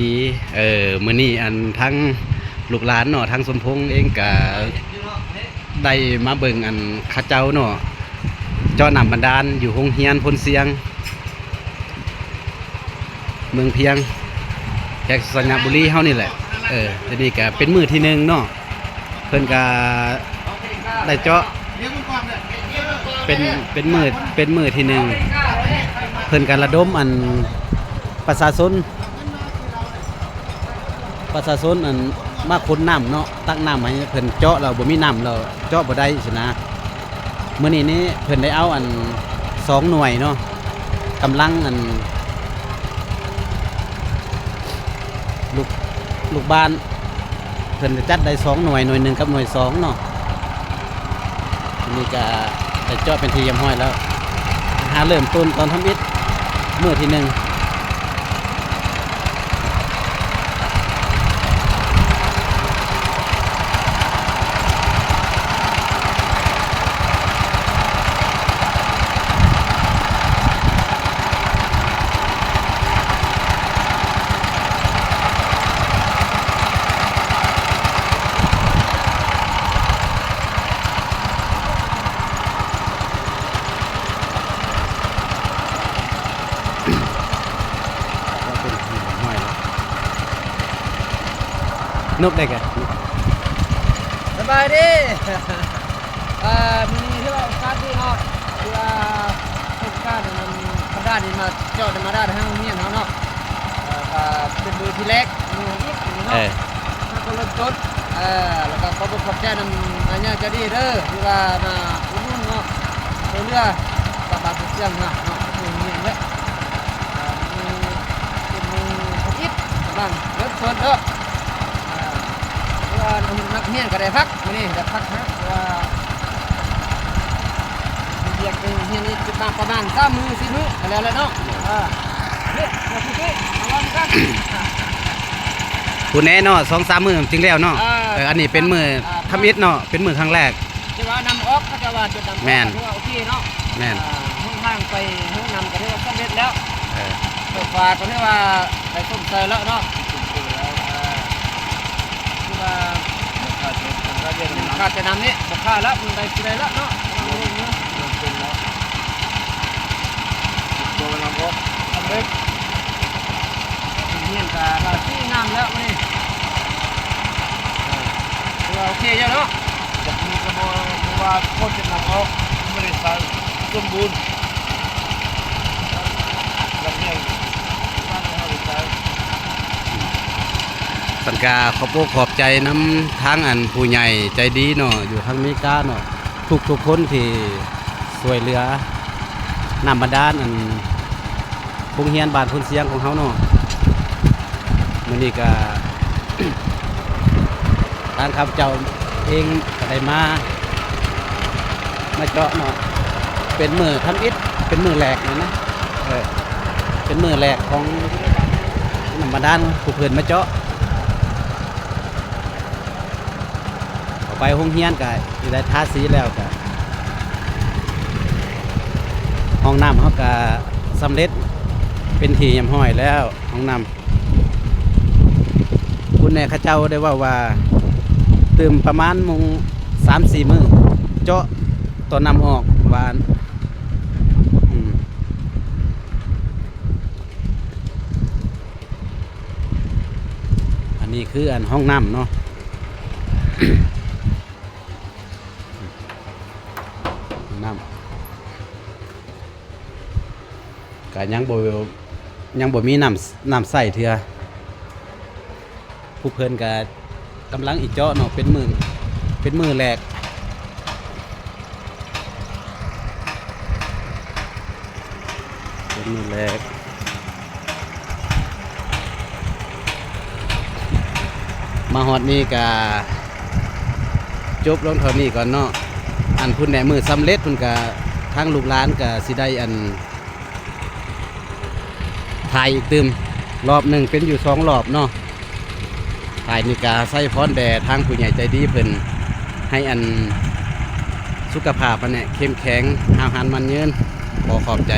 ດີ ເອີ ມື້ນີ້ອັນທາງລູກຫຼານເນາະ ທາງສົມພົງເອງກະໄດ້ມາເບິ່ງອັນເຂົາເຈົ້າເນາະ ເຈາະນ້ຳບາດານຢູ່ໂຮງຮຽນໂພນຊຽງ ເມືອງພຽງ ແຂວງໄຊຍະບູລີເຮົານີ້ແຫຼະ. ເອີ ອັນນີ້ກະເປັນມື້ທີໜຶ່ງເນາະ ເພິ່ນກະໄດ້ເຈາະ ເປັນ ເປັນມື້ ເປັນມື້ທີໜຶ່ງ ເພິ່ນກະລະດົມອັນປະຊາຊົນ ປະຊາຊົນອັນມາຂົນນ້ຳເນາະ ຕັກນ້ຳໃຫ້ເພິ່ນເຈາະ ແລ້ວບໍ່ມີນ້ຳແລ້ວເຈາະບໍ່ໄດ້ຊີ້ນະ. ມື້ນີ້ນີ້ເພິ່ນໄດ້ເອົາອັນສອງໜ່ວຍເນາະ ກຳລັງອັນ ລູກ ລູກບ້ານ ເພິ່ນຈະຈັດໄດ້ສອງໜ່ວຍ ໜ່ວຍໜຶ່ງກັບໜ່ວຍສອງເນາະ. ນີ້ກະໄດ້ເຈາະເປັນທີ່ຮຽບຮ້ອຍແລ້ວ ຫາເລີ່ມຕົ້ນຕອນທຳອິດມື້ທີໜຶ່ງ. ນົບໄດ້ກະ ສະບາຍດີ. ເອີ ມື້ນີ້ຖືວ່າໂອກາດດີເນາະ ທີ່ວ່າໂຄງການອັນນັ້ນ ບາດານນີ້ມາເຈາະນ້ຳບາດານໃຫ້ໂຮງຮຽນເຮົາເນາະ. ເອີ ກະເປັນມື້ທີແລກ ມື້ທຳອິດນີ້ເນາະ ເອີ ເຮົາກະເລີ່ມຕົ້ນ ເອີ ແລ້ວກະຂໍຂອບໃຈນຳອາຍາໃຈດີເດີ ທີ່ວ່າມາອຸດໜູນເນາະ ຊ່ວຍເຫຼືອຊາວບ້ານເພື່ອນຊຽງເຮົາເນາະ ໂຮງຮຽນເນາະ. ເປັນມື້ທຳອິດກຳລັງເລີ່ມຕົ້ນເນາະ ເພາະວ່ານັກຮຽນກະໄດ້ພັກ ມື້ນີ້ໄດ້ພັກນະ ເພາະວ່າເຮັດວຽກຢູ່ໂຮງຮຽນນີ້ປະມານສາມມື້ສີ່ມື້ກະແລ້ວແຫຼະເນາະ. ເອີ ເຮັດ ເຮັດ ເຮັດ ເຮັດ ເຮົາວ່າກັນ ພຸ້ນແຫຼະເນາະ ສອງສາມມື້ຈຶ່ງແລ້ວເນາະ. ເອີ ເອີ ອັນນີ້ເປັນມື້ທຳອິດເນາະ ເປັນມື້ຄັ້ງແລກ ທີ່ວ່ານ້ຳອອກ ເຂົາເຈົ້າວ່າຈຸດນ້ຳອອກ ແມ່ນ ຖືວ່າໂອເຄເນາະ. ແມ່ນ ເອີ ຫົນທາງໄປຫ້ອງນ້ຳກະຖືວ່າສຳເລັດແລ້ວ. ເອີ ໄຟຟ້າກະຖືວ່າໄດ້ຊົມໃສ່ແລ້ວເນາະ ຖືວ່າ ຍັງຂາດແຕ່ນ້ຳນີ້ ບໍ່ຂາດແລ້ວ ມັນໄດ້ຊິໄດ້ແລ້ວເນາະ ກຳລັງລົງຢູ່ ເລີ່ມຕົ້ນແລ້ວ ບໍ່ນ້ຳອອກ ສຳເລັດ ໂຮງຮຽນກະທາສີງາມແລ້ວມື້ນີ້ ເອີ ຖືວ່າໂອເຄຢູ່ເນາະ. ຈາກນີ້ກະບໍ່ ເພາະວ່າຝົນຈະນຳອອກ ບໍ່ໄດ້ໃຊ້ສົມບູນ ແລ້ວເຮົາ ບ້ານເຮົາໄດ້ໃຊ້. ສັນກະຂອບອົກຂອບໃຈນຳທາງອັນຜູ້ໃຫຍ່ໃຈດີເນາະ ຢູ່ທາງເມກາເນາະ ທຸກໆຄົນທີ່ຊ່ວຍເຫຼືອນ້ຳບາດານອັນ ໂຮງຮຽນບ້ານໂພນຊຽງຂອງເຮົາເນາະ. ມື້ນີ້ກະ ທາງຂ້າພະເຈົ້າເອງກະໄດ້ມາ ມາເຈາະເນາະ ເປັນມື້ທຳອິດ ເປັນມື້ແລກນີ້ນະ ເອີ ເປັນມື້ແລກຂອງນ້ຳບາດານ ຜູ້ເພິ່ນມາເຈາະ. ເຂົ້າໄປໂຮງຮຽນກະຊິໄດ້ທາສີແລ້ວ ກະຫ້ອງນ້ຳເຮົາກະສຳເລັດເປັນທີ່ຮຽບຮ້ອຍແລ້ວ ຫ້ອງນ້ຳ. ຄຸນແນ່ເຂົາເຈົ້າໄດ້ເວົ້າວ່າ ຕື່ມປະມານມື້ສາມສີ່ມື້ ເຈາະຕອນນ້ຳອອກວ່າ ອືມ. ອັນນີ້ຄືອັນຫ້ອງນ້ຳເນາະ ນ້ຳ ກະຍັງບໍ່ ຍັງບໍ່ມີນ້ຳ ນ້ຳໃຊ້ເທື່ອ. ຜູ້ເພິ່ນກະກຳລັງອີກເຈາະເນາະ ເປັນມື້ ເປັນມື້ແລກ ເປັນມື້ແລກ. ມາຮອດນີ້ກະຈົບລົງເທົ່ານີ້ກ່ອນເນາະ. ອັນພຸ້ນແຫຼະ ມື້ສຳເລັດພຸ້ນກະ ທາງລູກຫຼານກະຊິໄດ້ອັນ ຖ່າຍອີກຕື່ມ ລອບໜຶ່ງ ເປັນຢູ່ສອງລອບເນາະ. ທ້າຍນີ້ກະໄຊພອນແດ່ທາງຜູ້ໃຫຍ່ໃຈດີເພິ່ນ ໃຫ້ອັນສຸຂະພາບຫັ້ນແຫຼະເຂັ້ມແຂງ ຫ້າວຫັນໝັ້ນຍືນ. ຂໍຂອບໃຈ.